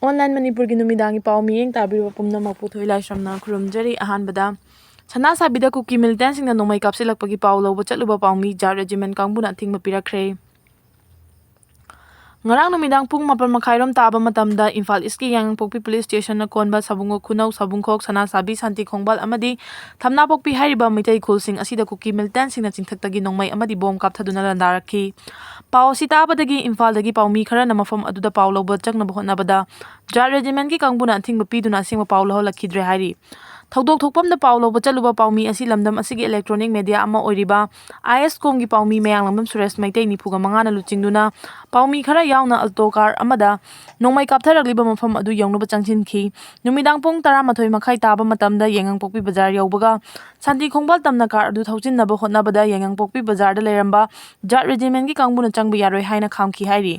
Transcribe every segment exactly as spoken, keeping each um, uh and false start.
Online ꯃꯅꯤꯄꯨꯔꯒꯤ ꯅꯨꯃꯤꯗꯥꯡꯒꯤ ꯄꯥꯎ ꯃꯤꯠꯌꯦꯡ ꯇꯥꯕꯤꯔꯤꯕ ꯄꯨꯝꯅꯃꯛꯄꯨ ꯊꯣꯏ ꯂꯥꯏꯁ꯭ꯔꯝꯅ ꯈꯨꯔꯨꯝꯖꯔꯤ꯫ ꯑꯍꯥꯟꯕꯗ, ꯁꯅꯥ ꯁꯥꯕꯤꯗ ꯀꯨꯀꯤ ꯃꯤꯂꯤꯇꯦꯟꯁꯤꯡꯅ ꯅꯣꯡꯃꯩ ꯀꯥꯞꯁꯤꯜꯂꯛꯄꯒꯤ ꯄꯥꯎ ꯂꯧꯕ ꯆꯠꯂꯨꯕ ꯄꯥꯎꯃꯤ ꯖꯥꯠ ꯔꯦꯖꯤꯃꯦꯟ ꯀꯥꯡꯕꯨꯅ ꯑꯊꯤꯡꯕ ꯄꯤꯔꯛꯈ꯭ꯔꯦ꯫ ꯉꯔꯥꯡ ꯅꯨꯃꯤꯗꯥꯡ ꯄꯨꯡ ꯃꯥꯄꯟ ꯃꯈꯥꯏꯔꯣꯝ ꯇꯥꯕ ꯃꯇꯝꯗ ꯏꯝꯐꯥꯜ ꯏꯁꯀꯤ ꯌꯥꯏꯉꯪꯄꯣꯛꯄꯤ ꯄꯨꯂꯤꯁ ꯁ꯭ꯇꯦꯁꯟꯅ ꯀꯣꯟꯕ ꯁꯥꯕꯨꯡꯈꯣꯛ ꯈꯨꯅꯧ, ꯁꯥꯕꯨꯡꯈꯣꯛ, ꯁꯅꯥ ꯁꯥꯕꯤ, ꯁꯥꯟꯇꯤ ꯈꯣꯡꯕꯥꯜ ꯑꯃꯗꯤ ꯊꯝꯅꯥꯄꯣꯛꯄꯤ ꯍꯥꯏꯔꯤꯕ ꯃꯩꯇꯩ ꯈꯨꯜꯁꯤꯡ ꯑꯁꯤꯗ ꯀꯨꯀꯤ ꯃꯤꯂꯤꯇꯦꯟꯁꯤꯡꯅ ꯆꯤꯡꯊꯛꯇꯒꯤ ꯅꯣꯡꯃꯩ ꯑꯃꯗꯤ ꯕꯣꯝ ꯀꯥꯞꯊꯗꯨꯅ ꯂꯥꯟꯗꯥꯔꯛꯈꯤ꯫ ꯄꯥꯎ ꯑꯁꯤ ꯇꯥꯕꯗꯒꯤ ꯏꯝꯐꯥꯜꯗꯒꯤ ꯄꯥꯎꯃꯤ ꯈꯔꯅ ꯃꯐꯝ ꯑꯗꯨꯗ ꯄꯥꯎ ꯂꯧꯕ ꯆꯪꯅꯕ ꯍꯣꯠꯅꯕꯗ ꯖꯥꯠ ꯔꯦꯖꯤꯃꯦꯟꯒꯤ ꯀꯥꯡꯕꯨꯅ ꯑꯊꯤꯡꯕ ꯄꯤꯗꯨꯅ ꯑꯁꯦꯡꯕ ꯄꯥꯎ ꯂꯧꯍꯜꯂꯛꯈꯤꯗ꯭ꯔꯦ ꯍꯥꯏꯔꯤ꯫ ꯊꯧꯗꯣꯛ ꯊꯣꯛꯐꯝꯗ ꯄꯥꯎ ꯂꯧꯕ ꯆꯠꯂꯨꯕ ꯄꯥꯎꯃꯤ ꯑꯁꯤ ꯂꯝꯗꯝ ꯑꯁꯤꯒꯤ ꯏꯂꯦꯛꯇ꯭ꯔꯣꯅꯤꯛ ꯃꯦꯗꯤꯌꯥ ꯑꯃ ꯑꯣꯏꯔꯤꯕ ꯑꯥꯏ ꯑꯦꯁ ꯀꯣꯝꯒꯤ ꯄꯥꯎꯃꯤ ꯃꯌꯥꯡꯂꯥꯡꯕꯝ ꯁꯨꯔꯦꯁ ꯃꯩꯇꯩ ꯅꯤꯐꯨꯒ ꯃꯉꯥꯅ ꯂꯨꯆꯤꯡꯗꯨꯅ ꯄꯥꯎꯃꯤ ꯈꯔ ꯌꯥꯎꯅ ꯑꯜꯇꯣ ꯀꯥꯔ ꯑꯃꯗ ꯅꯣꯡꯃꯩ ꯀꯥꯞꯊꯔꯛꯂꯤꯕ ꯃꯐꯝ ꯑꯗꯨ ꯌꯧꯅꯕ ꯆꯪꯁꯤꯟꯈꯤ꯫ ꯅꯨꯃꯤꯗꯥꯡ ꯄꯨꯡ ꯇꯔꯥꯃꯥꯊꯣꯏ ꯃꯈꯥꯏ ꯇꯥꯕ ꯃꯇꯝꯗ ꯌꯥꯏꯉꯪꯄꯣꯛꯄꯤ ꯕꯖꯥꯔ ꯌꯧꯕꯒ ꯁꯥꯟꯇꯤ ꯈꯣꯡꯕꯥꯜ ꯇꯝꯅ ꯀꯥꯔ ꯑꯗꯨ ꯊꯧꯖꯤꯟꯅꯕ ꯍꯣꯠꯅꯕꯗ ꯌꯥꯏꯉꯪꯄꯣꯛꯄꯤ ꯕꯖꯥꯔꯗ ꯂꯩꯔꯝꯕ ꯖꯥꯠ ꯔꯦꯖꯤꯃꯦꯟꯒꯤ ꯀꯥꯡꯕꯨꯅ ꯆꯪꯕ ꯌꯥꯔꯣꯏ ꯍꯥꯏꯅ ꯈꯥꯝꯈꯤ ꯍꯥꯏꯔꯤ꯫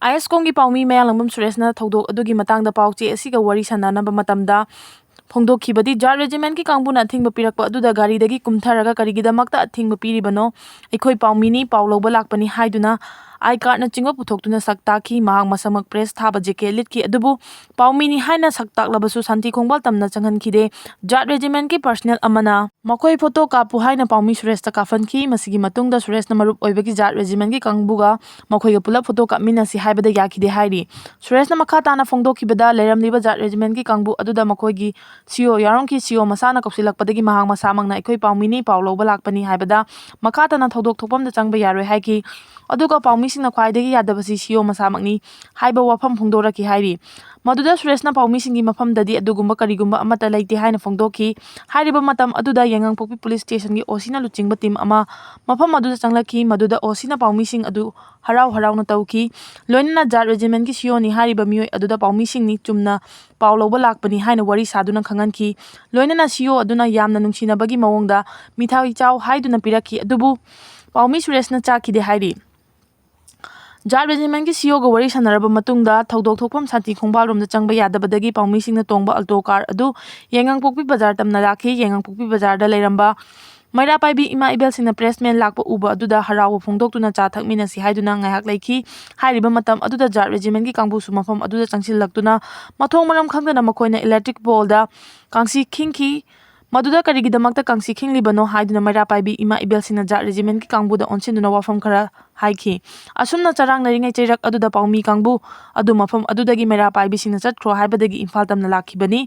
ꯑꯥꯏ ꯑꯦꯁ ꯀꯣꯝꯒꯤ ꯄꯥꯎꯃꯤ ꯃꯌꯥꯡꯂꯥꯡꯕꯝ ꯁꯨꯔꯦꯁꯅ ꯊꯧꯗꯣꯛ ꯑꯗꯨꯒꯤ ꯃꯇꯥꯡꯗ ꯄꯥꯎ ꯆꯦ ꯑꯁꯤꯒ ꯋꯥꯔꯤ ꯁꯥꯟꯅꯅꯕ ꯃꯇꯝꯗ ꯐꯣꯡꯗꯣꯛꯈꯤꯕꯗꯤ, ꯖꯥꯠ ꯔꯦꯖꯤꯃꯦꯟꯒꯤ ꯀꯥꯡꯕꯨꯅ ꯑꯊꯤꯡꯕ ꯄꯤꯔꯛꯄ ꯑꯗꯨꯗ ꯒꯥꯔꯤꯗꯒꯤ ꯀꯨꯝꯊꯔꯒ ꯀꯔꯤꯒꯤꯗꯃꯛꯇ ꯑꯊꯤꯡꯕ ꯄꯤꯔꯤꯕꯅꯣ? ꯑꯩꯈꯣꯏ ꯄꯥꯎꯃꯤꯅꯤ, ꯄꯥꯎ ꯂꯧꯕ ꯂꯥꯛꯄꯅꯤ ꯍꯥꯏꯗꯨꯅ ꯑꯥꯏ ꯀꯥꯔꯠꯅꯆꯤꯡꯕ ꯄꯨꯊꯣꯛꯇꯨꯅ ꯁꯛ ꯇꯥꯛꯈꯤ꯫ ꯃꯍꯥꯛ ꯃꯁꯥꯃꯛ ꯄ꯭ꯔꯦꯁ ꯊꯥꯕ ꯖꯦꯀꯦꯠ ꯂꯤꯠꯈꯤ, ꯑꯗꯨꯕꯨ ꯄꯥꯎꯃꯤꯅꯤ ꯍꯥꯏꯅ ꯁꯛ ꯇꯥꯛꯂꯕꯁꯨ ꯁꯥꯟꯇꯤ ꯈꯣꯡꯕꯥꯜ ꯇꯝꯅ ꯆꯪꯍꯟꯈꯤꯗꯦ꯫ ꯖꯥꯠ ꯔꯦꯖꯤꯃꯦꯟꯒꯤ ꯄꯔꯁꯅꯦꯜ ꯑꯃꯅ ꯃꯈꯣꯏ ꯐꯣꯇꯣ ꯀꯥꯞꯄꯨ ꯍꯥꯏꯅ ꯄꯥꯎꯃꯤ ꯁꯨꯔꯦꯁꯇ ꯀꯥꯞꯍꯟꯈꯤ꯫ ꯃꯁꯤꯒꯤ ꯃꯇꯨꯡꯗ ꯁꯨꯔꯦꯁꯅ ꯃꯔꯨꯞ ꯑꯣꯏꯕꯒꯤ ꯖꯥꯠ ꯔꯦꯖꯤꯃꯦꯟꯒꯤ ꯀꯥꯡꯕꯨꯒ ꯃꯈꯣꯏꯒ ꯄꯨꯂꯞ ꯐꯣꯇꯣ ꯀꯥꯞꯃꯤꯟꯅꯁꯤ ꯍꯥꯏꯕꯗ ꯌꯥꯈꯤꯗꯦ ꯍꯥꯏꯔꯤ꯫ ꯁꯨꯔꯦꯁꯅ ꯃꯈꯥ ꯇꯥꯅ ꯐꯣꯡꯗꯣꯛꯈꯤꯕꯗ, ꯂꯩꯔꯝꯂꯤꯕ ꯖꯥꯠ ꯔꯦꯖꯤꯃꯦꯟꯒꯤ ꯀꯥꯡꯕꯨ ꯑꯗꯨꯗ ꯃꯈꯣꯏꯒꯤ ꯁꯤ ꯏ ꯑꯣ ꯌꯥꯎꯔꯝꯈꯤ꯫ ꯁꯤ ꯏ ꯑꯣ ꯃꯁꯥꯅ ꯀꯧꯁꯤꯜꯂꯛꯄꯗꯒꯤ ꯃꯍꯥꯛ ꯃꯁꯥꯃꯛꯅ "ꯑꯩꯈꯣꯏ ꯄꯥꯎꯃꯤꯅꯤ, ꯄꯥꯎ ꯂꯧꯕ ꯂꯥꯛꯄꯅꯤ" ꯍꯥꯏꯕꯗ ꯃꯈꯥ ꯇꯥꯅ ꯊꯧꯗꯣꯛ ꯊꯣꯛꯐꯝꯗ ꯆꯪꯕ ꯌꯥꯔꯣꯏ ꯍꯥꯏꯈꯤ꯫ ꯑꯗꯨꯒ ꯄꯥꯎꯃꯤꯁꯤꯡꯅ ꯈ꯭ꯋꯥꯏꯗꯒꯤ ꯌꯥꯗꯕꯁꯤ ꯁꯤ ꯏ ꯑꯣ ꯃꯁꯥꯃꯛꯅꯤ ꯍꯥꯏꯕ ꯋꯥꯐꯝ ꯐꯣꯡꯗꯣꯔꯛꯈꯤ ꯍꯥꯏꯔꯤ꯫ ꯃꯗꯨꯗ ꯁꯨꯔꯦꯁꯅ ꯄꯥꯎꯃꯤꯁꯤꯡꯒꯤ ꯃꯐꯝꯗꯗꯤ ꯑꯗꯨꯒꯨꯝꯕ ꯀꯔꯤꯒꯨꯝꯕ ꯑꯃꯠꯇ ꯂꯩꯇꯦ ꯍꯥꯏꯅ ꯐꯣꯡꯗꯣꯛꯈꯤ꯫ ꯍꯥꯏꯔꯤꯕ ꯃꯇꯝ ꯑꯗꯨꯗ ꯌꯥꯏꯉꯪꯄꯣꯛꯄꯤ ꯄꯨꯂꯤꯁ ꯁ꯭ꯇꯦꯁꯟꯒꯤ ꯑꯣ ꯁꯤꯅ ꯂꯨꯆꯤꯡꯕ ꯇꯤꯝ ꯑꯃ ꯃꯐꯝ ꯑꯗꯨꯗ ꯆꯪꯂꯛꯈꯤ꯫ ꯃꯗꯨꯗ ꯑꯣ ꯁꯤꯅ ꯄꯥꯎꯃꯤꯁꯤꯡ ꯑꯗꯨ ꯍꯔꯥꯎ ꯍꯔꯥꯎꯅ ꯇꯧꯈꯤ꯫ ꯂꯣꯏꯅꯅ ꯖꯥꯠ ꯔꯦꯖꯤꯃꯦꯟꯒꯤ ꯁꯤ ꯏ ꯑꯣꯅꯤ ꯍꯥꯏꯔꯤꯕ ꯃꯤꯑꯣꯏ ꯑꯗꯨꯗ ꯄꯥꯎꯃꯤꯁꯤꯡꯅꯤ, ꯆꯨꯝꯅ ꯄꯥꯎ ꯂꯧꯕ ꯂꯥꯛꯄꯅꯤ ꯍꯥꯏꯅ ꯋꯥꯔꯤ ꯁꯥꯗꯨꯅ ꯈꯪꯍꯟꯈꯤ꯫ ꯂꯣꯏꯅꯅ ꯁꯤ ꯏ ꯑꯣ ꯑꯗꯨꯅ ꯌꯥꯝꯅ ꯅꯨꯡꯁꯤꯅꯕꯒꯤ ꯃꯑꯣꯡꯗ "ꯃꯤꯊꯥꯏ ꯆꯥꯎ" ꯍꯥꯏꯗꯨꯅ ꯄꯤꯔꯛꯈꯤ꯫ ꯑꯗꯨꯕꯨ ꯄꯥꯎꯃꯤ ꯁꯨꯔꯦꯁꯅ ꯆꯥꯈꯤꯗꯦ ꯍꯥꯏꯔꯤ꯫ ꯖꯥꯠ ꯔꯦꯖꯤꯃꯦꯟꯒꯤ ꯁꯤ ꯏ ꯑꯣꯒ ꯋꯥꯔꯤ ꯁꯥꯟꯅꯔꯕ ꯃꯇꯨꯡꯗ ꯊꯧꯗꯣꯛ ꯊꯣꯛꯐꯝ ꯁꯥꯟꯇꯤ ꯈꯣꯡꯕꯥꯜꯔꯣꯝꯗ ꯆꯪꯕ ꯌꯥꯗꯕꯗꯒꯤ ꯄꯥꯎꯃꯤꯁꯤꯡꯅ ꯇꯣꯡꯕ ꯑꯜꯇꯣ ꯀꯥꯔ ꯑꯗꯨ ꯌꯥꯏꯉꯪꯄꯣꯛꯄꯤ ꯕꯖꯥꯔ ꯇꯝꯅ ꯂꯥꯛꯈꯤ꯫ ꯌꯥꯏꯉꯪꯄꯣꯛꯄꯤ ꯕꯖꯥꯔꯗ ꯂꯩꯔꯝꯕ ꯃꯩꯔꯥ ꯄꯥꯏꯕꯤ ꯏꯃꯥ ꯏꯕꯦꯜꯁꯤꯡꯅ pressman ꯂꯥꯛꯄ ꯎꯕ ꯑꯗꯨꯗ ꯍꯔꯥꯎꯕ ꯐꯣꯡꯗꯣꯛꯇꯨꯅ ꯆꯥ ꯊꯛꯃꯤꯟꯅꯁꯤ ꯍꯥꯏꯗꯨꯅ ꯉꯥꯏꯍꯥꯛ ꯂꯩꯈꯤ꯫ ꯍꯥꯏꯔꯤꯕ ꯃꯇꯝ ꯑꯗꯨꯗ ꯖꯥꯠ regimentꯀꯤ ꯀꯥꯡꯕꯨꯁꯨ ꯃꯐꯝ ꯑꯗꯨꯗ ꯆꯪꯁꯤꯜꯂꯛꯇꯨꯅ ꯃꯊꯣꯡ ꯃꯔꯝ ꯈꯪꯗꯅ ꯃꯈꯣꯏꯅ electric poleꯗ ꯀꯥꯡꯁꯤ ꯈꯤꯡꯈꯤ꯫ ꯃꯗꯨꯗ ꯀꯔꯤꯒꯤꯗꯃꯛꯇ ꯀꯥꯡꯁꯤ ꯈꯤꯡꯂꯤꯕꯅꯣ ꯍꯥꯏꯗꯨꯅ ꯃꯩꯔꯥ ꯄꯥꯏꯕꯤ ꯏꯃꯥ ꯏꯕꯦꯜꯁꯤꯡꯅ ꯖꯥꯠ regimentꯀꯤ ꯀꯥꯡꯕꯨꯗ ꯑꯣꯟꯁꯤꯟꯗꯨꯅ ꯋꯥꯐꯝ ꯈꯔ ꯍꯥꯏꯈꯤ꯫ ꯑꯁꯨꯝꯅ ꯆꯔꯥꯡꯅꯔꯤꯉꯩ ꯆꯩꯔꯛ ꯑꯗꯨꯗ ꯄꯥꯎꯃꯤ ꯀꯥꯡꯕꯨ ꯑꯗꯨ ꯃꯐꯝ ꯑꯗꯨꯗꯒꯤ ꯃꯩꯔꯥ ꯄꯥꯏꯕꯤꯁꯤꯡꯅ ꯆꯠꯈ꯭ꯔꯣ ꯍꯥꯏꯕꯗꯒꯤ ꯏꯝꯐꯥꯜ ꯇꯝꯅ ꯂꯥꯛꯈꯤꯕꯅꯤ꯫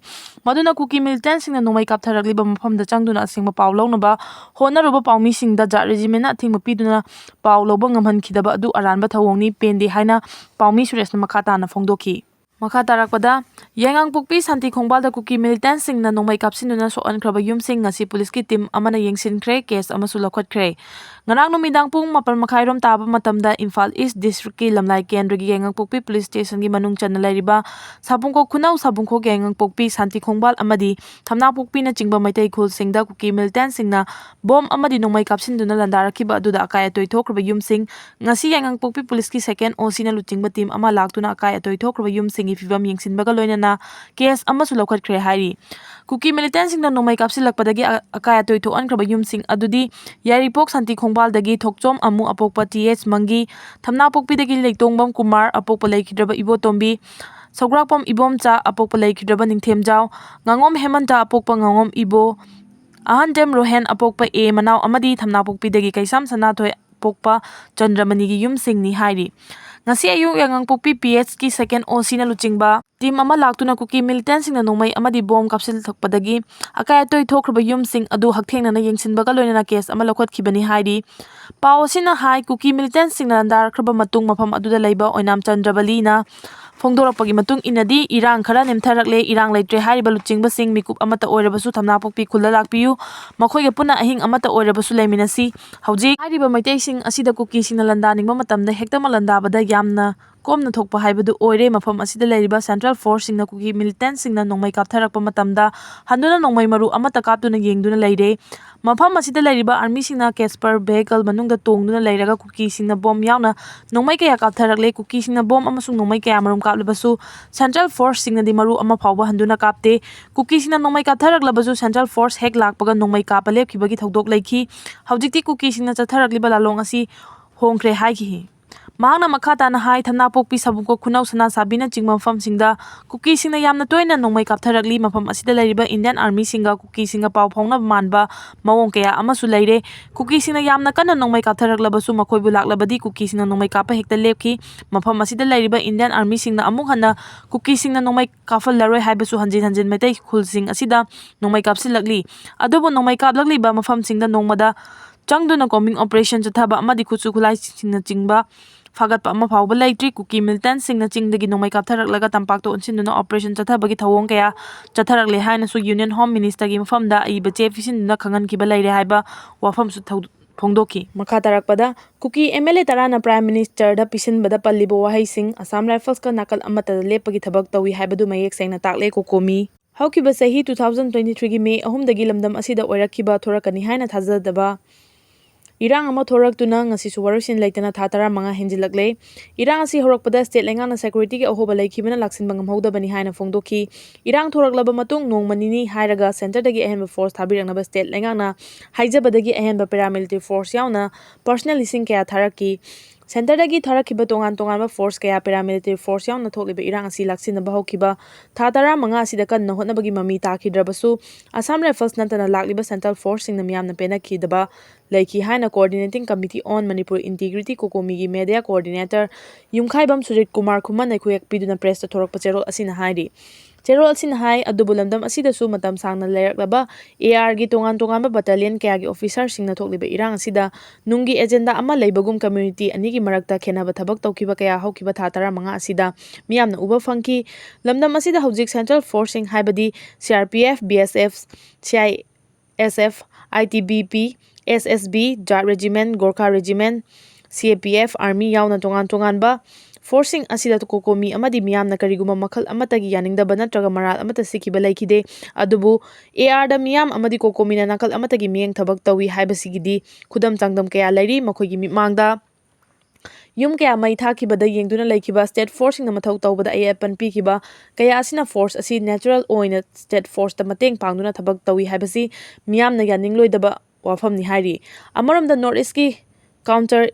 ꯃꯗꯨꯅ ꯀꯨꯀꯤ militantꯁꯤꯡꯅ ꯅꯣꯡꯃꯩ ꯀꯥꯞꯊꯔꯛꯂꯤꯕ ꯃꯐꯝꯗ ꯆꯪꯗꯨꯅ ꯑꯁꯦꯡꯕ ꯄꯥꯎ ꯂꯧꯅꯕ ꯍꯣꯠꯅꯔꯨꯕ ꯄꯥꯎꯃꯤꯁꯤꯡꯗ ꯖꯥꯠ regimentꯅ ꯑꯊꯤꯡꯕ ꯄꯤꯗꯨꯅ ꯄꯥꯎ ꯂꯧꯕ ꯉꯝꯍꯟꯈꯤꯗꯕ ꯑꯗꯨ ꯑꯔꯥꯟꯕ ꯊꯧꯑꯣꯡꯅꯤ, ꯄꯦꯟꯗꯦ ꯍꯥꯏꯅ ꯄꯥꯎꯃꯤ ꯁꯨꯔꯦꯁꯅ ꯃꯈꯥ ꯇꯥꯅ ꯐꯣꯡꯗꯣꯛꯈꯤ꯫ ꯃꯈꯥ ꯇꯥꯔꯛꯄꯗ, ꯌꯥꯏꯉꯪꯄꯣꯛꯄꯤ ꯁꯥꯟꯇꯤ ꯈꯣꯡꯕꯥꯜꯗ ꯀꯨꯀꯤ militantꯁꯤꯡꯅ ꯅꯣꯡꯃꯩ ꯀꯥꯞꯁꯤꯟꯗꯨꯅ ꯁꯣꯛꯍꯟꯈ꯭ꯔꯕ ꯌꯨꯝꯁꯤꯡ ꯉꯁꯤ ꯄꯨꯂꯤꯁꯀꯤ team ꯑꯃꯅ ꯌꯦꯡꯁꯤꯟꯈ꯭ꯔꯦ, case ꯑꯃꯁꯨ ꯂꯧꯈꯠꯈ꯭ꯔꯦ꯫ ꯉꯔꯥꯡ ꯅꯨꯃꯤꯗꯥꯡ ꯄꯨꯡ ꯃꯥꯄꯜ ꯃꯈꯥꯏꯔꯣꯝ ꯇꯥꯕ ꯃꯇꯝꯗ ꯏꯝꯐꯥꯜ East Districtꯀꯤ ꯂꯝꯂꯥꯏ ꯀꯦꯟꯗ꯭ꯔꯒꯤ ꯌꯥꯏꯉꯪꯄꯣꯛꯄꯤ police stationꯒꯤ ꯃꯅꯨꯡ ꯆꯟꯅ ꯂꯩꯔꯤꯕ ꯁꯥꯕꯨꯡꯈꯣꯛ ꯈꯨꯅꯧ, ꯁꯥꯕꯨꯡꯈꯣꯛ, ꯌꯥꯏꯉꯪꯄꯣꯛꯄꯤ, ꯁꯥꯟꯇꯤ ꯈꯣꯡꯕꯥꯜ ꯑꯃꯗꯤ ꯊꯝꯅꯥꯄꯣꯛꯄꯤꯅꯆꯤꯡꯕ ꯃꯩꯇꯩ ꯈꯨꯜꯁꯤꯡꯗ ꯀꯨꯀꯤ militantꯁꯤꯡꯅ bomb ꯑꯃꯗꯤ ꯅꯣꯡꯃꯩ ꯀꯥꯞꯁꯤꯟꯗꯨꯅ ꯂꯥꯟꯗꯥꯔꯛꯈꯤꯕ ꯑꯗꯨꯗ ꯑꯀꯥꯏ ꯑꯇꯣꯏ ꯊꯣꯛꯈ꯭ꯔꯕ ꯌꯨꯝꯁꯤꯡ ꯉꯁꯤ ꯌꯥꯏꯉꯪꯄꯣꯛꯄꯤ ꯄꯨꯂꯤꯁꯀꯤ second OCꯅ ꯂꯨꯆꯤꯡꯕ team ꯑꯃ ꯂꯥꯛꯇꯨꯅ ꯑꯀꯥꯏ ꯑꯇꯣꯏ ꯊꯣꯛꯈ꯭ꯔꯕ ꯌꯨꯝꯁꯤꯡꯒꯤ ꯐꯤꯕꯝ ꯌꯦꯡꯁꯤꯟꯕꯒ ꯂꯣꯏꯅꯅ case ꯑꯃꯁꯨ ꯂꯧꯈꯠꯈ꯭ꯔꯦ ꯍꯥꯏꯔꯤ꯫ ꯀꯨꯀꯤ militantꯁꯤꯡꯅ ꯅꯣꯡꯃꯩ ꯀꯥꯞꯁꯤꯜꯂꯛꯄꯗꯒꯤ ꯑ-, ꯑꯀꯥꯏ ꯑꯇꯣꯏ ꯊꯣꯛꯍꯟꯈ꯭ꯔꯕ ꯌꯨꯝꯁꯤꯡ ꯑꯗꯨꯗꯤ ꯌꯥꯏꯔꯤꯄꯣꯛ ꯁꯥꯟꯇꯤ ꯈꯣꯡꯕꯥꯜꯗꯒꯤ ꯊꯣꯛꯆꯣꯝ ꯑꯃꯨ ꯑꯄꯣꯛꯄ ꯇꯤ ꯑꯩꯆ ꯃꯪꯒꯤ, ꯊꯝꯅꯥꯄꯣꯛꯄꯤꯗꯒꯤ ꯂꯩꯇꯣꯡꯕꯝ ꯀꯨꯃꯥꯔ ꯑꯄꯣꯛꯄ ꯂꯩꯈꯤꯗ꯭ꯔꯕ ꯏꯕꯣꯇꯣꯝꯕꯤ, ꯁꯧꯒ꯭ꯔꯥꯛꯄꯝ ꯏꯕꯣꯝꯆꯥ ꯑꯄꯣꯛꯄ ꯂꯩꯈꯤꯗ꯭ꯔꯕ ꯅꯤꯡꯊꯦꯝꯖꯥꯎ, ꯉꯥꯉꯣꯝ ꯍꯦꯃꯟꯇ ꯑꯄꯣꯛꯄ ꯉꯥꯉꯣꯝ ꯏꯕꯣ, ꯑꯍꯟꯗꯦꯝ ꯔꯣꯍꯦꯟ ꯑꯄꯣꯛꯄ ꯑꯦ ꯃꯅꯥꯎ ꯑꯃꯗꯤ ꯊꯝꯅꯥꯄꯣꯛꯄꯤꯗꯒꯤ ꯀꯩꯁꯥꯝ ꯁꯅꯥꯊꯣꯏ ꯄꯣꯛꯄ ꯆꯟꯗ꯭ꯔꯃꯅꯤꯒꯤ ꯌꯨꯝꯁꯤꯡꯅꯤ ꯍꯥꯏꯔꯤ꯫ ꯉꯁꯤ ꯑꯌꯨꯛ ꯌꯥꯏꯉꯪꯄꯣꯛꯄꯤ ꯄꯤ ꯑꯩꯆꯀꯤ second OCꯅ ꯂꯨꯆꯤꯡꯕ team ꯑꯃ ꯂꯥꯛꯇꯨꯅ ꯀꯨꯀꯤ militantꯁꯤꯡꯅ ꯅꯣꯡꯃꯩ ꯑꯃꯗꯤ bomb ꯀꯥꯞꯁꯤꯜꯂꯛꯄꯗꯒꯤ ꯑꯀꯥꯏ ꯑꯇꯣꯏ ꯊꯣꯛꯈ꯭ꯔꯕ ꯌꯨꯝꯁꯤꯡ ꯑꯗꯨ ꯍꯛꯊꯦꯡꯅꯅ ꯌꯦꯡꯁꯤꯟꯕꯒ ꯂꯣꯏꯅꯅ case ꯑꯃ ꯂꯧꯈꯠꯈꯤꯕꯅꯤ ꯍꯥꯏꯔꯤ꯫ ꯄꯥꯎ ꯑꯁꯤꯅ ꯍꯥꯏ, ꯀꯨꯀꯤ militantꯁꯤꯡꯅ ꯂꯥꯟꯗꯥꯔꯛꯈ꯭ꯔꯕ ꯃꯇꯨꯡ ꯃꯐꯝ ꯑꯗꯨꯗ ꯂꯩꯕ ꯑꯣꯏꯅꯥꯝ ꯆꯟꯗ꯭ꯔꯕꯂꯤꯅ ꯐꯣꯡꯗꯣꯔꯛꯄꯒꯤ ꯃꯇꯨꯡ ꯏꯟꯅꯗꯤ ꯏꯔꯥꯡ ꯈꯔ ꯅꯦꯝꯊꯔꯛꯂꯦ, ꯏꯔꯥꯡ ꯂꯩꯇ꯭ꯔꯦ ꯍꯥꯏꯔꯤꯕ ꯂꯨꯆꯤꯡꯕꯁꯤꯡ ꯃꯤꯀꯨꯞ ꯑꯃꯠꯇ ꯑꯣꯏꯔꯕꯁꯨ ꯊꯝꯅꯥꯄꯣꯛꯄꯤ ꯈꯨꯜꯗ ꯂꯥꯛꯄꯤꯌꯨ, ꯃꯈꯣꯏꯒ ꯄꯨꯟꯅ ꯑꯍꯤꯡ ꯑꯃꯠꯇ ꯑꯣꯏꯔꯕꯁꯨ ꯂꯩꯃꯤꯟꯅꯁꯤ꯫ ꯍꯧꯖꯤꯛ ꯍꯥꯏꯔꯤꯕ ꯃꯩꯇꯩꯁꯤꯡ ꯑꯁꯤꯗ ꯀꯨꯀꯤꯁꯤꯡꯅ ꯂꯥꯟꯗꯥꯅꯤꯡꯕ ꯃꯇꯝꯗ ꯍꯦꯛꯇꯃꯛ ꯂꯥꯟꯗꯥꯕꯗ ꯌꯥꯝꯅ ꯀꯣꯝꯅ ꯊꯣꯛꯄ ꯍꯥꯏꯕꯗꯨ ꯑꯣꯏꯔꯦ꯫ ꯃꯐꯝ ꯑꯁꯤꯗ ꯂꯩꯔꯤꯕ Central Forceꯁꯤꯡꯅ ꯀꯨꯀꯤ militantꯁꯤꯡꯅ ꯅꯣꯡꯃꯩ ꯀꯥꯞꯊꯔꯛꯄ ꯃꯇꯝꯗ ꯍꯟꯗꯨꯅ ꯅꯣꯡꯃꯩ ꯃꯔꯨ ꯑꯃꯠꯇ ꯀꯥꯞꯇꯨꯅ ꯌꯦꯡꯗꯨꯅ ꯂꯩꯔꯦ꯫ ꯃꯐꯝ ꯑꯁꯤꯗ ꯂꯩꯔꯤꯕ armyꯁꯤꯡꯅ Casper vehicle ꯃꯅꯨꯡꯗ ꯇꯣꯡꯗꯨꯅ ꯂꯩꯔꯒ ꯀꯨꯀꯤꯁꯤꯡꯅ ꯕꯣꯝ ꯌꯥꯎꯅ ꯅꯣꯡꯃꯩ ꯀꯌꯥ ꯀꯥꯞꯊꯔꯛꯂꯦ꯫ ꯀꯨꯀꯤꯁꯤꯡꯅ ꯕꯣꯝ ꯑꯃꯁꯨꯡ ꯅꯣꯡꯃꯩ ꯀꯌꯥ ꯃꯔꯨꯝ ꯀꯥꯞꯂꯕꯁꯨ Central Forceꯁꯤꯡꯅꯗꯤ ꯃꯔꯨ ꯑꯃ ꯐꯥꯎꯕ ꯍꯟꯗꯨꯅ ꯀꯥꯞꯇꯦ꯫ ꯀꯨꯀꯤꯁꯤꯡꯅ ꯅꯣꯡꯃꯩ ꯀꯥꯞꯊꯔꯛꯂꯕꯁꯨ Central Force ꯍꯦꯛ ꯂꯥꯛꯄꯒ ꯅꯣꯡꯃꯩ ꯀꯥꯞꯄ ꯂꯦꯞꯈꯤꯕꯒꯤ ꯊꯧꯗꯣꯛ ꯂꯩꯈꯤ꯫ ꯍꯧꯖꯤꯛꯇꯤ ꯀꯨꯀꯤꯁꯤꯡꯅ ꯆꯠꯊꯔꯛꯂꯤꯕ ꯂꯥꯂꯣꯡ ꯑꯁꯤ ꯍꯣꯡꯈ꯭ꯔꯦ ꯍꯥꯏꯈꯤ꯫ ꯃꯍꯥꯛꯅ ꯃꯈꯥ ꯇꯥꯅ ꯍꯥꯏ, ꯊꯝꯅꯥꯄꯣꯛꯄꯤ, ꯁꯥꯕꯨꯡꯈꯣꯛ, ꯈꯨꯅꯧ, ꯁꯅꯥ ꯁꯥꯕꯤꯅꯆꯤꯡꯕ ꯃꯐꯝꯁꯤꯡꯗ ꯀꯨꯀꯤꯁꯤꯡꯅ ꯌꯥꯝꯅ ꯇꯣꯏꯅ ꯅꯣꯡꯃꯩ ꯀꯥꯞꯊꯔꯛꯂꯤ꯫ ꯃꯐꯝ ꯑꯁꯤꯗ ꯂꯩꯔꯤꯕ Indian Armyꯁꯤꯡꯒ ꯀꯨꯀꯤꯁꯤꯡꯒ ꯄꯥꯎ ꯐꯥꯎꯅꯕ ꯃꯥꯟꯕ ꯃꯑꯣꯡ ꯀꯌꯥ ꯑꯃꯁꯨ ꯂꯩꯔꯦ꯫ ꯀꯨꯀꯤꯁꯤꯡꯅ ꯌꯥꯝꯅ ꯀꯟꯅ ꯅꯣꯡꯃꯩ ꯀꯥꯞꯊꯔꯛꯂꯕꯁꯨ ꯃꯈꯣꯏꯕꯨ ꯂꯥꯛꯂꯕꯗꯤ ꯀꯨꯀꯤꯁꯤꯡꯅ ꯅꯣꯡꯃꯩ ꯀꯥꯞꯄ ꯍꯦꯛꯇ ꯂꯦꯞꯈꯤ꯫ ꯃꯐꯝ ꯑꯁꯤꯗ ꯂꯩꯔꯤꯕ Indian Armyꯁꯤꯡꯅ ꯑꯃꯨꯛ ꯍꯟꯅ ꯀꯨꯀꯤꯁꯤꯡꯅ ꯅꯣꯡꯃꯩ ꯀꯥꯞꯍꯜꯂꯔꯣꯏ ꯍꯥꯏꯕꯁꯨ ꯍꯟꯖꯤꯟ ꯍꯟꯖꯤꯟ ꯃꯩꯇꯩ ꯈꯨꯜꯁꯤꯡ ꯑꯁꯤꯗ ꯅꯣꯡꯃꯩ ꯀꯥꯞꯁꯤꯜꯂꯛꯂꯤ꯫ ꯑꯗꯨꯕꯨ ꯅꯣꯡꯃꯩ ꯀꯥꯞꯂꯛꯂꯤꯕ ꯃꯐꯝꯁꯤꯡꯗ ꯅꯣꯡꯃꯗ ꯆꯪꯗꯨꯅ combing operation ꯆꯠꯊꯕ ꯑꯃꯗꯤ ꯈꯨꯠꯁꯨ ꯈꯨꯠꯂꯥꯏꯁꯤꯡꯅꯆꯤꯡꯕ ꯐꯥꯒꯠꯄ ꯑꯃ ꯐꯥꯎꯕ ꯂꯩꯇ꯭ꯔꯤ꯫ ꯀꯨꯀꯤ militantꯁꯤꯡꯅ ꯆꯤꯡꯗꯒꯤ ꯅꯣꯡꯃꯩ ꯀꯥꯞꯊꯔꯛꯂꯒ ꯇꯝꯄꯥꯛꯇ ꯑꯣꯟꯁꯤꯟꯗꯨꯅ operation ꯆꯠꯊꯕꯒꯤ ꯊꯧꯑꯣꯡ ꯀꯌꯥ ꯆꯠꯊꯔꯛꯂꯦ ꯍꯥꯏꯅꯁꯨ Union Home Ministerꯒꯤ ꯃꯐꯝꯗ ꯑꯏꯕ ꯆꯦ ꯄꯤꯁꯤꯟꯗꯨꯅ ꯈꯪꯍꯟꯈꯤꯕ ꯂꯩꯔꯦ ꯍꯥꯏꯕ ꯋꯥꯐꯝꯁꯨ ꯊꯧ-, ꯐꯣꯡꯗꯣꯛꯈꯤ꯫ ꯃꯈꯥ ꯇꯥꯔꯛꯄꯗ, ꯀꯨꯀꯤ MLA ꯇꯔꯥꯅ Prime Ministerꯗ ꯄꯤꯁꯤꯟꯕꯗ ꯄꯜꯂꯤꯕ ꯋꯥꯍꯩꯁꯤꯡ Assam Riflesꯀ ꯅꯥꯀꯜ ꯑꯃꯠꯇꯗ ꯂꯦꯞꯄꯒꯤ ꯊꯕꯛ ꯇꯧꯏ ꯍꯥꯏꯕꯗꯨ ꯃꯌꯦꯛ ꯁꯦꯡꯅ ꯇꯥꯛꯂꯦ꯫ COCOMI꯫ ꯍꯧꯈꯤꯕ ꯆꯍꯤ two thousand twenty threeꯒꯤ May ꯑꯍꯨꯝꯗꯒꯤ ꯂꯝꯗꯝ ꯑꯁꯤꯗ ꯑꯣꯏꯔꯛꯈꯤꯕ ꯊꯣꯔꯛꯀꯅꯤ ꯍꯥꯏꯅ ꯊꯥꯖꯗꯕ ꯏꯔꯥꯡ ꯑꯃ ꯊꯣꯔꯛꯇꯨꯅ ꯉꯁꯤꯁꯨ ꯋꯥꯔꯣꯏꯁꯤꯟ ꯂꯩꯇꯅ ꯊꯥ ꯇꯔꯥꯃꯉꯥ ꯍꯦꯟꯖꯤꯜꯂꯛꯂꯦ꯫ ꯏꯔꯥꯡ ꯑꯁꯤ ꯍꯧꯔꯛꯄꯗ state ꯂꯩꯉꯥꯛꯅ securityꯒꯤ ꯑꯍꯣꯕ ꯂꯩꯈꯤꯕꯅ ꯂꯥꯛꯁꯤꯟꯕ ꯉꯝꯍꯧꯗꯕꯅꯤ ꯍꯥꯏꯅ ꯐꯣꯡꯗꯣꯛꯈꯤ꯫ ꯏꯔꯥꯡ ꯊꯣꯔꯛꯂꯕ ꯃꯇꯨꯡ ꯅꯣꯡꯃ ꯅꯤꯅꯤ ꯍꯥꯏꯔꯒ centreꯗꯒꯤ ꯑꯍꯦꯟꯕ force ꯊꯥꯕꯤꯔꯛꯅꯕ state ꯂꯩꯉꯥꯛꯅ ꯍꯥꯏꯖꯕꯗꯒꯤ ꯑꯍꯦꯟꯕ paramilitary force ꯌꯥꯎꯅ personnel ꯂꯤꯁꯤꯡ ꯀꯌꯥ ꯊꯥꯔꯛꯈꯤ꯫ Centreꯗꯒꯤ ꯊꯥꯔꯛꯈꯤꯕ ꯇꯣꯉꯥꯟ ꯇꯣꯉꯥꯟꯕ force ꯀꯌꯥ paramilitary force ꯌꯥꯎꯅ ꯊꯣꯛꯂꯤꯕ ꯏꯔꯥꯡ ꯑꯁꯤ ꯂꯥꯛꯁꯤꯟꯅꯕ ꯍꯧꯈꯤꯕ ꯊꯥ ꯇꯔꯥꯃꯉꯥ ꯑꯁꯤꯗ ꯀꯟꯅ ꯍꯣꯠꯅꯕꯒꯤ ꯃꯃꯤ ꯇꯥꯈꯤꯗ꯭ꯔꯕꯁꯨ, Assam Rifles ꯅꯠꯇꯅ ꯂꯥꯛꯂꯤꯕ Central Forceꯁꯤꯡꯅ ꯃꯤꯌꯥꯝꯅ ꯄꯦꯟꯅꯈꯤꯗꯕ ꯂꯩꯈꯤ ꯍꯥꯏꯅ Coordinating Committee on Manipur Integrity COCOMIꯒꯤ media coordinator ꯌꯨꯝꯈꯥꯏꯕꯝ ꯁꯨꯖꯤꯠ ꯀꯨꯃꯥꯔ ꯈꯨꯃꯟꯅ ꯈꯨꯌꯦꯛ ꯄꯤꯗꯨꯅ pressꯇ ꯊꯣꯔꯛꯄ ꯆꯦꯔꯣꯜ ꯑꯁꯤꯅ ꯍꯥꯏꯔꯤ꯫ ꯆꯦꯔꯣꯜ ꯑꯁꯤꯅ ꯍꯥꯏ, ꯑꯗꯨꯕꯨ ꯂꯝꯗꯝ ꯑꯁꯤꯗꯁꯨ ꯃꯇꯝ ꯁꯥꯡꯅ ꯂꯩꯔꯛꯂꯕ ARꯒꯤ ꯇꯣꯉꯥꯟ ꯇꯣꯉꯥꯟꯕ battalionꯒꯤ officerꯁꯤꯡꯅ ꯊꯣꯛꯂꯤꯕ ꯏꯔꯥꯡ ꯑꯁꯤꯗ ꯅꯨꯡꯒꯤ agenda ꯑꯃ ꯂꯩꯕꯒꯨꯝ community ꯑꯅꯤꯒꯤ ꯃꯔꯛꯇ ꯈꯦꯟꯅꯕ ꯊꯕꯛ ꯇꯧꯈꯤꯕ ꯀꯌꯥ ꯍꯧꯈꯤꯕ ꯊꯥ ꯇꯔꯥꯃꯉꯥ ꯑꯁꯤꯗ ꯃꯤꯌꯥꯝꯅ ꯎꯕ ꯐꯪꯈꯤ꯫ ꯂꯝꯗꯝ ꯑꯁꯤꯗ ꯍꯧꯖꯤꯛ Central Forceꯁꯤꯡ ꯍꯥꯏꯕꯗꯤ CRPF, BSF, CISF, ITBP, SSB, Jat Regiment, Gorkha Regiment, CAPF, Army ꯌꯥꯎꯅ ꯇꯣꯉꯥꯟ ꯇꯣꯉꯥꯟꯕ ꯐꯣꯔꯁꯁꯤꯡ ꯑꯁꯤꯗ ꯀꯣꯀꯣꯃꯤ ꯑꯃꯗꯤ ꯃꯤꯌꯥꯝꯅ ꯀꯔꯤꯒꯨꯝꯕ ꯃꯈꯜ ꯑꯃꯠꯇꯒꯤ ꯌꯥꯅꯤꯡꯗꯕ ꯅꯠꯇ꯭ꯔꯒ ꯃꯔꯥꯜ ꯑꯃꯠꯇ ꯁꯤꯈꯤꯕ ꯂꯩꯈꯤꯗꯦ꯫ ꯑꯗꯨꯕꯨ ꯑꯦ ꯑꯥꯔꯗ ꯃꯤꯌꯥꯝ ꯑꯃꯗꯤ ꯀꯣꯀꯣꯃꯤꯅ ꯅꯥꯀꯜ ꯑꯃꯠꯇꯒꯤ ꯃꯤꯠꯌꯦꯡ ꯊꯕꯛ ꯇꯧꯏ ꯍꯥꯏꯕꯁꯤꯒꯤꯗꯤ ꯈꯨꯗꯝ ꯆꯥꯡꯗꯝ ꯀꯌꯥ ꯂꯩꯔꯤ꯫ ꯃꯈꯣꯏꯒꯤ ꯃꯤꯠꯃꯥꯡꯗ ꯌꯨꯝ ꯀꯌꯥ ꯃꯩ ꯊꯥꯈꯤꯕꯗ ꯌꯦꯡꯗꯨꯅ ꯂꯩꯈꯤꯕ ꯁ꯭ꯇꯦꯠ ꯐꯣꯔꯁꯁꯤꯡꯅ ꯃꯊꯧ ꯇꯧꯕꯗ ꯑꯌꯦꯠꯄꯟ ꯄꯤꯈꯤꯕ ꯀꯌꯥ ꯑꯁꯤꯅ ꯐꯣꯔꯁ ꯑꯁꯤ ꯅꯦꯆꯔꯦꯜ ꯑꯣꯏꯅ ꯁ꯭ꯇꯦꯠ ꯐꯣꯔꯁꯇ ꯃꯇꯦꯡ ꯄꯥꯡꯗꯨꯅ ꯊꯕꯛ ꯇꯧꯏ ꯍꯥꯏꯕꯁꯤ ꯃꯤꯌꯥꯝꯅ ꯌꯥꯅꯤꯡꯂꯣꯏꯗꯕ ꯋꯥꯐꯝꯅꯤ ꯍꯥꯏꯔꯤ꯫ ꯑꯃꯔꯣꯝꯗ ꯅꯣꯔꯠ ꯏꯁꯀꯤ ꯀꯥꯎꯟꯇꯔ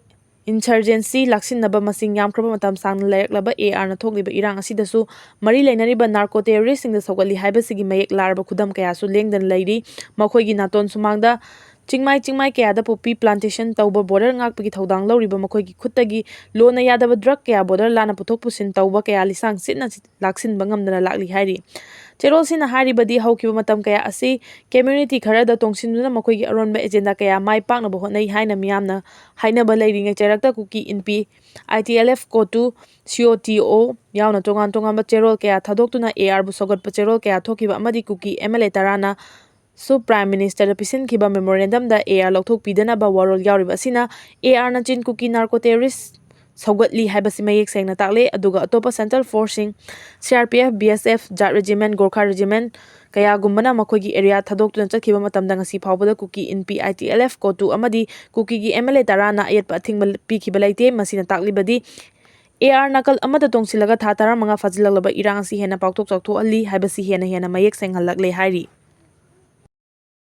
ꯏꯟꯁꯔꯖꯦꯟꯁꯤ ꯂꯥꯛꯁꯤꯟꯅꯕ ꯃꯁꯤꯡ ꯌꯥꯝꯈ꯭ꯔꯕ ꯃꯇꯝ ꯁꯥꯡꯅ ꯂꯩꯔꯛꯂꯕ ꯑꯦ ꯑꯥꯔꯅ ꯊꯣꯛꯂꯤꯕ ꯏꯔꯥꯡ ꯑꯁꯤꯗꯁꯨ ꯃꯔꯤ ꯂꯩꯅꯔꯤꯕ ꯅꯥꯔꯀꯣ ꯇꯦꯔꯣꯔꯤꯁꯁꯤꯡꯗ ꯁꯧꯒꯠꯂꯤ ꯍꯥꯏꯕꯁꯤꯒꯤ ꯃꯌꯦꯛ ꯂꯥꯔꯕ ꯈꯨꯗꯝ ꯀꯌꯥꯁꯨ ꯂꯦꯡꯗꯅ ꯂꯩꯔꯤ꯫ ꯃꯈꯣꯏꯒꯤ ꯅꯥꯇꯣꯟ ꯁꯨꯃꯥꯡꯗ ꯆꯤꯡꯃꯥꯏ ꯆꯤꯡꯃꯥꯏ ꯀꯌꯥꯗ ꯄꯣꯄꯤ ꯄ꯭ꯂꯥꯟꯇꯦꯁꯟ ꯇꯧꯕ, ꯕꯣꯔꯗꯔ ꯉꯥꯛꯄꯒꯤ ꯊꯧꯗꯥꯡ ꯂꯧꯔꯤꯕ ꯃꯈꯣꯏꯒꯤ ꯈꯨꯠꯇꯒꯤ ꯂꯣꯟꯅ ꯌꯥꯗꯕ ꯗ꯭ꯔꯒ ꯀꯌꯥ ꯕꯣꯔꯗꯔ ꯂꯥꯟꯅ ꯄꯨꯊꯣꯛ ꯄꯨꯁꯤꯟ ꯇꯧꯕ ꯀꯌꯥ ꯂꯤꯁꯥꯡ ꯁꯤꯠꯅ ꯂꯥꯛꯁꯤꯟꯕ ꯉꯝꯗꯅ ꯂꯥꯛꯂꯤ ꯍꯥꯏꯔꯤ꯫ ꯆꯦꯔꯣꯜꯁꯤꯅ ꯍꯥꯏꯔꯤꯕꯗꯤ ꯍꯧꯈꯤꯕ ꯃꯇꯝ ꯀꯌꯥ ꯑꯁꯤ ꯀꯝꯃ꯭ꯌꯨꯅꯤꯇꯤ ꯈꯔꯗ ꯇꯣꯡꯁꯤꯟꯗꯨꯅ ꯃꯈꯣꯏꯒꯤ ꯑꯔꯣꯟꯕ ꯑꯦꯖꯦꯟꯗꯥ ꯀꯌꯥ ꯃꯥꯏ ꯄꯥꯛꯅꯕ ꯍꯣꯠꯅꯩ ꯍꯥꯏꯅ ꯃꯤꯌꯥꯝꯅ ꯍꯥꯏꯅꯕ ꯂꯩꯔꯤꯉꯩ ꯆꯩꯔꯛꯇ ꯀꯨꯀꯤ Inpi, I T L F, ꯀꯣꯇꯨ, ꯁꯤ ꯑꯣ ꯇꯤ ꯑꯣ ꯌꯥꯎꯅ ꯇꯣꯉꯥꯟ ꯇꯣꯉꯥꯟꯕ ꯆꯦꯔꯣꯜ ꯀꯌꯥ ꯊꯥꯗꯣꯛꯇꯨꯅ ꯑꯦ ꯑꯥꯔꯕꯨ ꯁꯧꯒꯠꯄ ꯆꯦꯔꯣꯜ ꯀꯌꯥ ꯊꯣꯛꯈꯤꯕ ꯑꯃꯗꯤ ꯀꯨꯀꯤ ꯑꯦꯝ ꯑꯦꯜ ꯑꯦ ꯇꯔꯥꯅ ꯁꯨ ꯄ꯭ꯔꯥꯏꯝ ꯃꯤꯅꯤꯁꯇꯔꯗ ꯄꯤꯁꯤꯟꯈꯤꯕ ꯃꯦꯃꯣꯔꯦꯟꯗꯝꯗ ꯑꯦ ꯑꯥꯔ ꯂꯧꯊꯣꯛꯄꯤꯗꯅꯕ ꯋꯥꯔꯣꯜ ꯌꯥꯎꯔꯤꯕ ꯑꯁꯤꯅ ꯑꯦ ꯑꯥꯔꯅ ꯆꯤꯟ ꯀꯨꯀꯤ ꯅꯥꯔꯀꯣ ꯇꯦꯔꯣꯔꯤꯁ ꯁꯧꯒꯠꯂꯤ ꯍꯥꯏꯕꯁꯤ ꯃꯌꯦꯛ ꯁꯦꯡꯅ ꯇꯥꯛꯂꯦ꯫ ꯑꯗꯨꯒ ꯑꯇꯣꯞꯄ ꯁꯦꯟꯇ꯭ꯔꯦꯜ ꯐꯣꯔꯁꯁꯤꯡ, C R P F, B S F, Jat regiment, Gorkha regiment ꯀꯌꯥꯒꯨꯝꯕꯅ ꯃꯈꯣꯏꯒꯤ ꯑꯦꯔꯤꯌꯥ ꯊꯥꯗꯣꯛꯇꯨꯅ ꯆꯠꯈꯤꯕ ꯃꯇꯝꯗ ꯉꯁꯤ ꯐꯥꯎꯕꯗ Kuki Inpi, I T L F, COTU ꯑꯃꯗꯤ ꯀꯨꯀꯤꯒꯤ ꯑꯦꯝ ꯑꯦꯜ ꯑꯦ ꯇꯔꯥꯅ ꯑꯌꯦꯠꯄ ꯑꯊꯤꯡꯕ ꯄꯤꯈꯤꯕ ꯂꯩꯇꯦ꯫ ꯃꯁꯤꯅ ꯇꯥꯛꯂꯤꯕꯗꯤ ꯑꯦ ꯑꯥꯔ ꯅꯥꯀꯜ ꯑꯃꯗ ꯇꯣꯡꯁꯤꯜꯂꯒ ꯊꯥ ꯇꯔꯥꯃꯉꯥ ꯐꯥꯖꯤꯜꯂꯛꯂꯕ ꯏꯔꯥꯡ ꯑꯁꯤ ꯍꯦꯟꯅ ꯄꯥꯛꯊꯣꯛ ꯆꯥꯎꯊꯣꯛꯍꯜꯂꯤ ꯍꯥꯏꯕꯁꯤ ꯍꯦꯟꯅ ꯍꯦꯟꯅ ꯃꯌꯦꯛ ꯁꯦꯡꯍꯜꯂꯛꯂꯦ ꯍꯥꯏꯔꯤ꯫